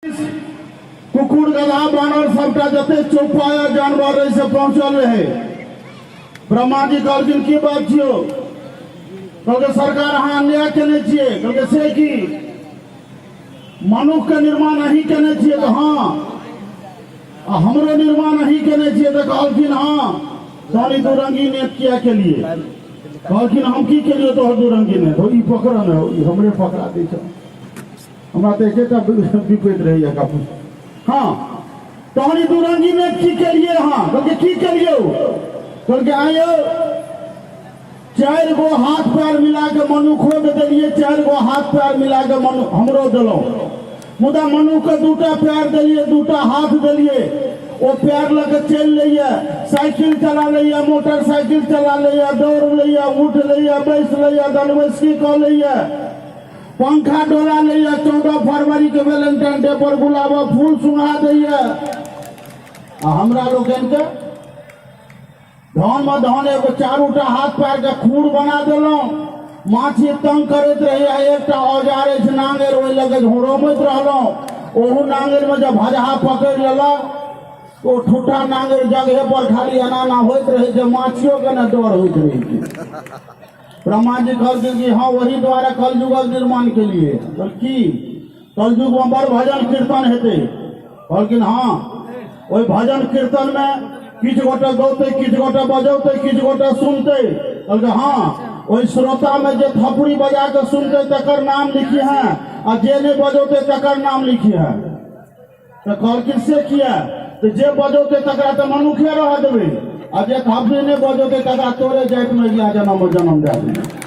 कुकुर गदहा बानर सबटा जते चौपाया जानवर रहे से पहुंचल रहे। ब्रह्मा जी कहलखिन की बात छियो? कहलकै सरकार अहाँ अन्याय केने छियै। कहलकै से की? मनुख के निर्माण अहीं केने छियै? तऽ हँ। आ हमरो निर्माण अहीं केने छियै? तऽ कहलखिन हँ। तहन ई दुरंगी नेत किया केलियै? कहलखिन हम की केलियै तोहर दुरंगी नेत? ई पकड़ ने, ई हमरे पकड़ा दै छौ, हमरा तऽ एकेटा विपरीत रहैया काफी। हँ, तहन ई दुरंगी में की केलिए? हँ, कहलकै की केलिए? कहलकै आइयो 4 गो हाथ पैर मिला के मनुखो के देलिए, 4 गो हाथ पैर मिला के मनु हमरो देलहुँ, मुदा मनुख के 2टा पैर देलिए, 2टा हाथ देलिए, ओ पैर लऽ के चलि लैया, साइकिल चला लैया, मोटरसाइकिल चला लैया, दौड़ लैया, उठ लैया, बैस लैया, दलबैसकी कऽ लैया, पंखा डोला लैया, 14 फरवरी के वेलेंटाइन डे पर गुलाब फूल सुंघा दैया, आ हमरा लोकनि के धान में धान एगो 4टा हाथ पैर के खूर बना देलहुँ, माछी तंग करैत रहैया, एकटा औजार अछि नांगरि, ओहि लग झोरमैत रहलहुँ, ओहू नांगरि में जब भजहा पकड़ि लेलक ओ ठुठा नांगरि जगहे पर खाली एना एना होइत रहै छै, माछियो के ने डर होइत रहै छै। ब्रह्मा जी कहलखिन कि हाँ, वही द्वारा कलयुगक निर्माण के लिए। की कलयुग में बड़ भजन कीर्तन हेतै? कहलखिन हाँ, ओहि भजन कीर्तन में किछु गोटे गौतै, किछु गोटे बजौतै, किछु गोटे सुनतै। कहलकै हाँ, ओहि श्रोता में जे थपड़ी बजा के सुनतै तकर नाम लिखी है, आ जे नहीं बजौतै तकर नाम लिखी है। तऽ कहलखिन से किया? तऽ जे बजौतै तकरा तऽ मनुखे रह देबै, आ जे थपड़ी नहि बजौतै तकरा तोरे जातिमे अगिला जन्ममे जन्म दए देबै।